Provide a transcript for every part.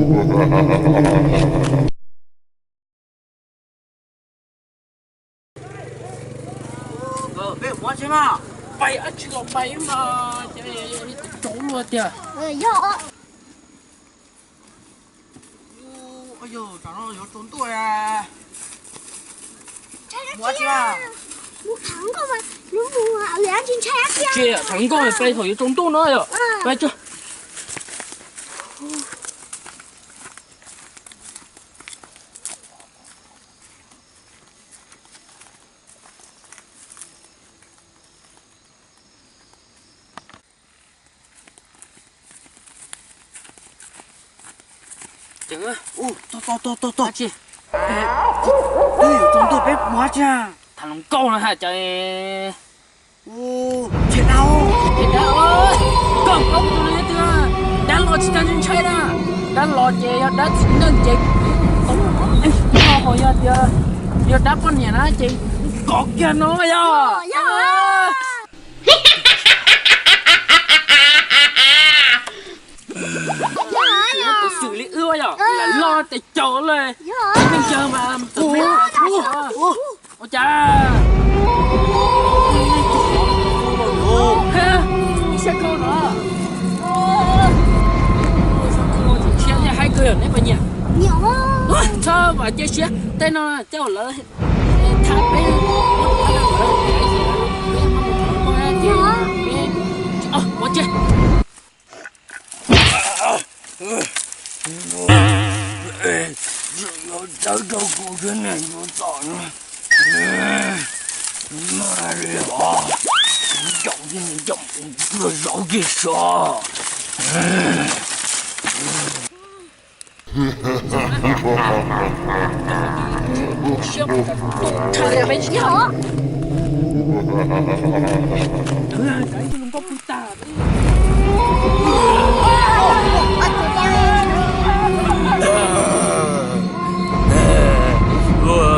Peb mus tsev mas. Pais dab tsi los pais mas, ces tsaus luag tiag. Yog. Ua yog tsam no yuav tsaus ntuj. Mus dab tsi mas? Mus tham nkauj mas, mus tham nkauj mas pais thaum yuav tsaus ntuj no yom. Pais tso. Tog tog tog tog, twb yuav tsaus ntuj peb mus dab tsi? Tham hluas nkauj no hais cas. Ua, tsis dab, tsis dab, koj paub kuv tus no tiag. Dab los tsis tau ntshai na. Dab los ces yog dab txiv neej ces tau, ho yog tias yog dab poj niam na ces kov kiag no yog. Tus xwm li wb yog lam loj tes caus lawm. Tsis meej yawg mas tus me. Ua cas? Siab kho no. Siab haib kawg yog neb puas nyiam? Txhob mas cia siab, tej no coj lawv thab peb, peb, ua cia. Tawv rau kuv thiab niam yuav tom no. Mas li os, caum thiab niam caum, ua zaub kiag sov.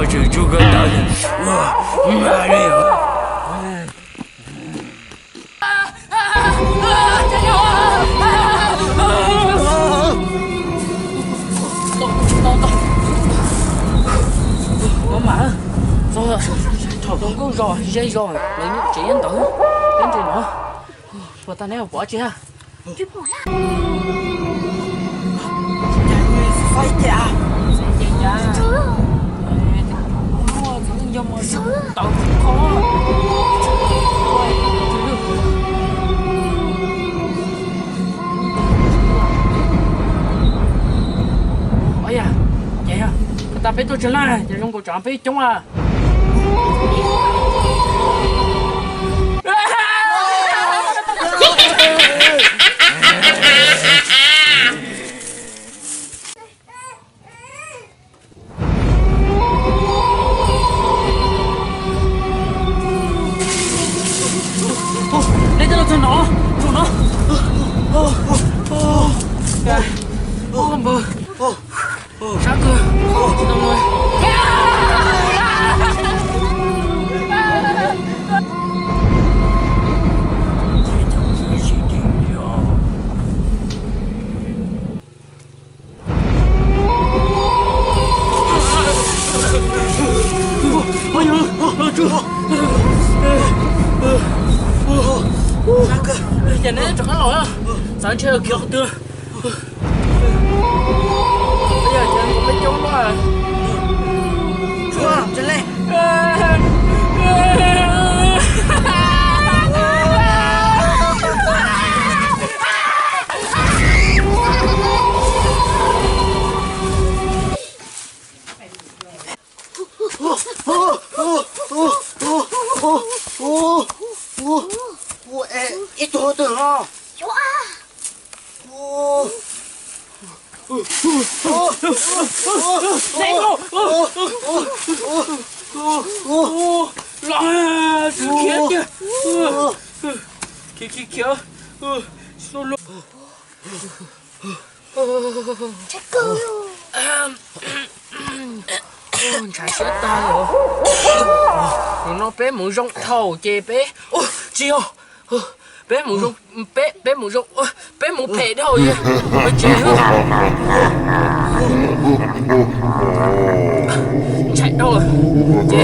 Tseem tshuav koj tawv, ua, mas li os. Tau, tau, tau. Maj mam, thaum zoo nkauj zos ze zos lawv nyuam tsev nyob ntawd, peb nres no. Puas tau neb pom tsi? Ua, ces tas peb tuaj tsis laj ces zoo nkaus tsam peb coob a. Nej twb los txog no, txog no. Npawg, sab kawg, tsis tau no. Ces neb rov qab los, txav ntshe khiav qhov twg. Yog ces peb coob luaj. Ib tug twg no? Los, khiav tiag. Khiav, khiav, khiav. Ntshav siab tag os. Hnub no peb mus zoo dhau ces peb, tsis yog, peb mus zoo, peb, peb mus zoo, peb mus phem dhau ces peb tsev.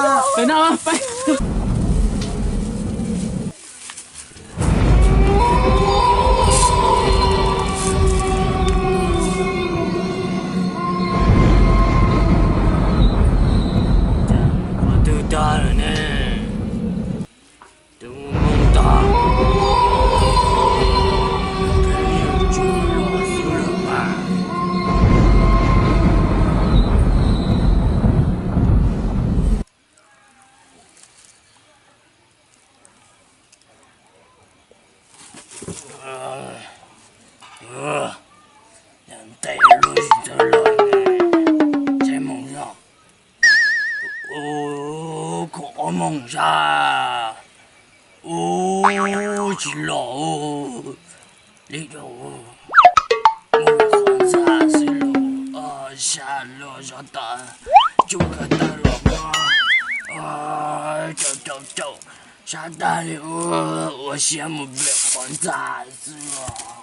Peb no, peb. Qhov twg tag lawm ne? Twb muaj moo tag, peb yuav tsum los xwb lawm mas. Ntev lub tsis txawj los ne, tsis mus no. Ua, kho ob moos sab. Ua, tsis los li. Mus qhov ntxa xwb los, sab los zov tas, tsuj kawg tawg los mas. Caum caum caum, sab tag li, ua siab mus nplawm qhov ntxa xwb los.